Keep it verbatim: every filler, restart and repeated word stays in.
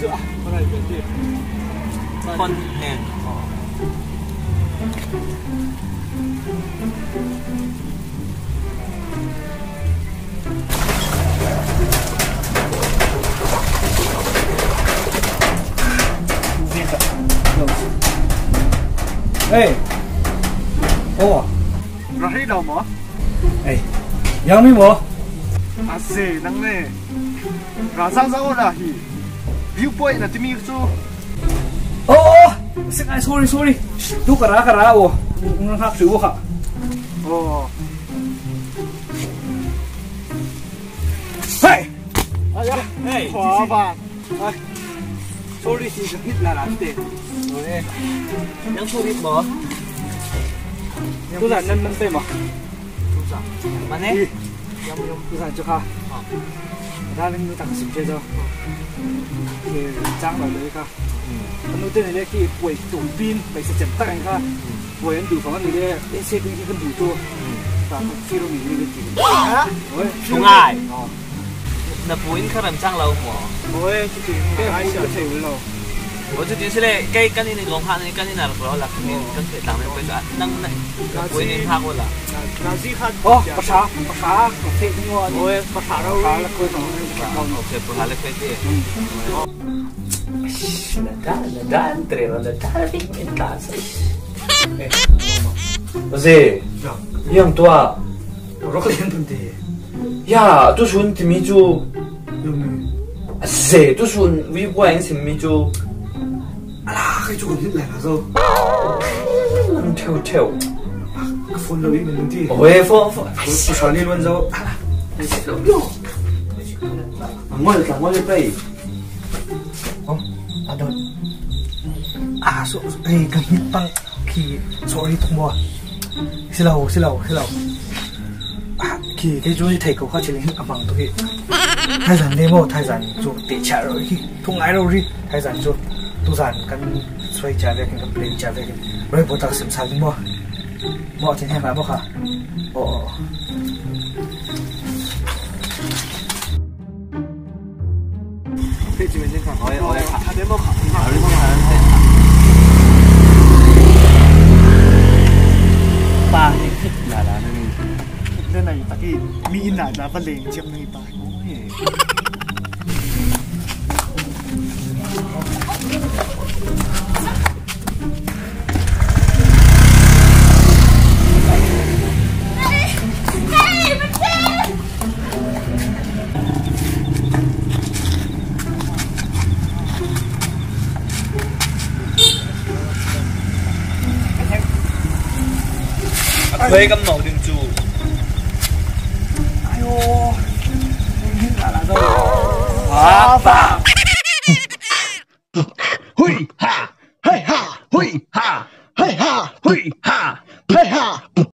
Phone hen. Hey. Oh. Ra hei lo maw? Ei, yang mi maw? A ze nang le. Ra zang zang aw la hi. Viewpoint na timi chu. Oh, oh, oh. Sik ai, sorry, sorry. Tu ka ra, ka ra aw. Nang hak su kha. Oh. Hey. Aya. Hey. Khua ba. Ai. Sorry, si ka hit la la te. Oi. Yang sorry maw? Tu zan nan nan pe maw? Tu zan. Mane? Yang yang tu zan chu kha. Ah. Darling nu tak sim che zo. Ye chang la le kha. Hmm. Anu te ne le ki poi tu pin, pai se chem tak kha. Hmm. Poi an du fa ni le, e se pin ki kan du tu. Hmm. Ta fi ro mi ni le ki. Ha? Oi. Tu ngai. Oh. Na pu in kha remchang lo maw? Oi, chuti. Ai, chuti lo. Oi, chuti sile, kei kan in lawng ha ni, kan in ar ko la, kan in kan pe tang ne pe ka. Nang na, na pu in ha ko la. Na, na zi kha. Oh, pasha, pasha, ko te ni wa ni. Oi, pasha lo. Pasha la ko tang. Okay, pasha la ko te. Na da, na da, entre, na da, ring in ta. Ose, yang tua. Rok lian pun te. Ya, tu sun ti mi chu. Ze, tu sun wi bua in sim mi chu. Ala, kai chu kun lai la zo. Nang theu theu. Ka phone lo i min ti. Oi, phone, phone. Ku sa ni lon zo. Ala. Yo. Ngol ta, ngol pai. Oh, adon. Ah, so, so, eh, gamit pang. Khi, sorry, tung bo. Silo, silo, silo. Ah, khi, khi chu thei ko kha chilin abang tu khi. Thaizan le mo, thaizan chu te cha ro khi. Thung ai ro ri, thaizan chu. Tu zan kan soi cha ve kan play cha ve. Roi bo tak sim sa mo. Mo chin he ma bo kha. Oh, oh. Pa, na la na ni. Na na taki mi na na pa leng chiam ni pa. A thuai kan no ding chu. Ayo. Apa?